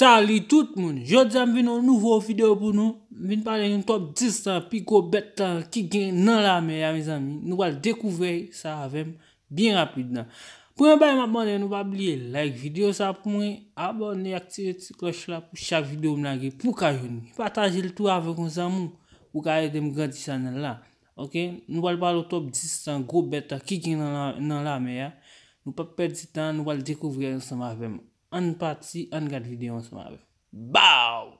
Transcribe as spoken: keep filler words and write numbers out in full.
Salut tout moun! Jodi a m vin yon nouvo videyo pou nou. M vin pale yon top dis lan pi gwo bèt lan ki gen nan lamè a, mezanmi. Nou pral dekouvri sa avè m byen rapid lan. Premye bagay m ap mande nou, pa bliye like videyo sa pou mwen, abòne, aktive ti klòch la pou chak videyo m lage pou ka jwenn li. Pataje l tou avèk yon zanmi w pou ka ede m grandi chanèl la. Ok, nou pral pale top dis lan gwo bèt lan ki gen nan la- nan lamè a. Nou p ap pèdi tan, nou pral dekouvri ansanm avè m. Ann pati, ann gad videyo ansanm avè m. Bow!